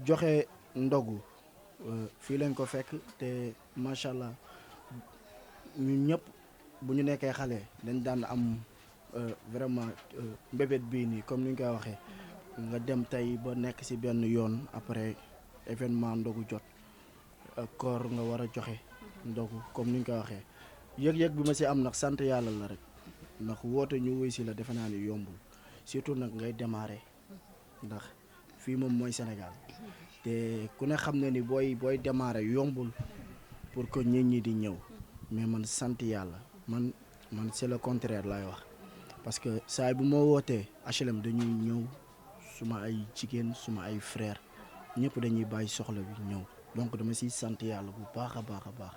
joxe ndogu fii lañ ko fekk te macha allah ñun ñëpp bu ñu nekkee xale dañ daan am vraiment mbébét bii nii comme ni ñu koy waxee nga dem tey ba nekk ci benn yoon après événement ndogu jot koor nga war a joxe ndogu comme ni ñu koy waxee yëg-yëg bi ma ci am nag sant yàlla la rek ndax woote ñu wuy si la defe naa ni yombul surtout nag ngay démarrer ndax fii moom mooy Sénégal te ku ne xam ne ni booy démarrer yombul pour que nit ñi di ñëw mais man sant yàlla man c'est le contraire laay wax parce que saay bu ma wootee HLM dañuy ñëw suma ay jigéen suma ay frère ñëpp dañuy bàyyi soxla bi ñëw donc dama siy sant yàlla bu baax a baax a baax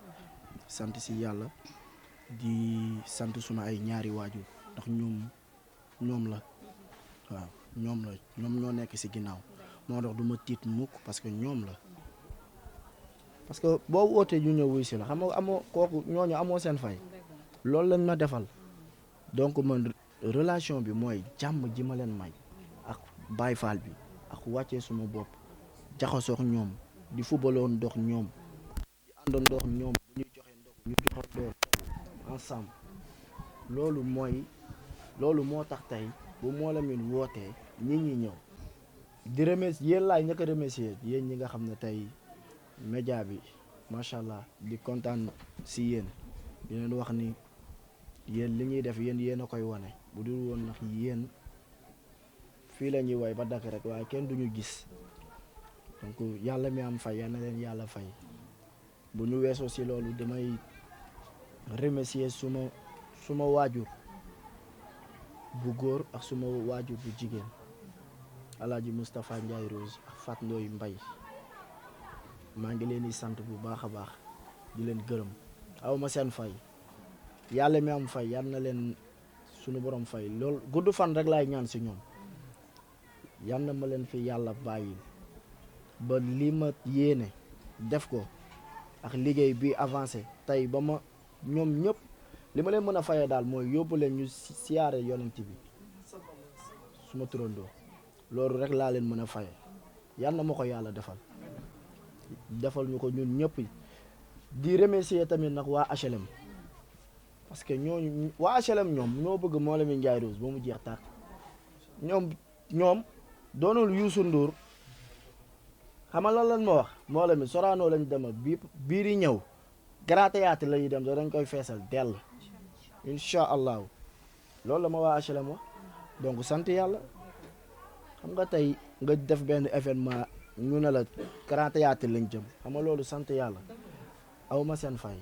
sant si yàlla di sant suma ay ñaari waajur ndax ñoom la waaw ñoom ñoo nekk si ginnaaw moo tax du ma tiit mukk parce que ñoom la parce que boo wootee ñu ñëw wuy si la xam nga amoo kooku ñooñu amoo seen fay loolu lañ ma defal donc man relation bi mooy jàmm ji ma leen may ak Baay Faal bi ak wàccee suma bopp jaxasoo ak ñoom di fubaloon ndox ñoom di àndoon ndox ñoom bu ñuy joxe ndox ñu joxandoo ensemble loolu moo tax tey bu moo la min wootee nit ñi ñëw di remercier yéen laay ñëkk a remercier yéen ñi nga xam ne tey média bi macha allah di kontaan si yéen di leen wax ni yéen li ñuy def yéen a koy wane bu dul woon ndax yéen fii la ñuy woy ba dakk rek waaye kenn duñu gis donc yàlla mi am fay yal na leen yàlla fay bu ñu weesoo si loolu damay remercier suma waajur bu góor ak suma waajur bu jigéen Alaaji Moustapha Ndiaye Rose ak Fat Ndoy Mbay maa ngi leen di sant bu baax a baax di leen gërëm aw ma seen fay yàlla mi am fay yal na leen sunu borom fay loolu gudd fan rek laay ñaan si ñoom yal na ma leen fi yàlla bàyyi ba li ma yéene def ko ak liggéey bi avancé tey ba ma ñoom ñëpp li ma leen mën a fayee daal mooy yóbbu leen ñu siyaare yonent bi suma turandoo loolu rek laa leen mën a fayee yal na ma ko yàlla defal ñu ko ñun ñëpp di remercier tamit nag waa HLM parce que ñooñu waa HLM ñoom ñoo bëgg moo la mi Ndiaye Rose ba mu jeex tàkk ñoom doonul Youssou Ndour xam nga lan lañ ma wax moo la mi Sorano lañ demal bii di ñëw Grand Théâtre la ñuy dem dañ koy feesal dell incha allahu loolu la ma waa HLM wax donc sant yàlla xam nga tey nga def benn événement ñu ne la Grand Théâtre lañ jëm xam nga loolu sant yàlla aw ma seen fay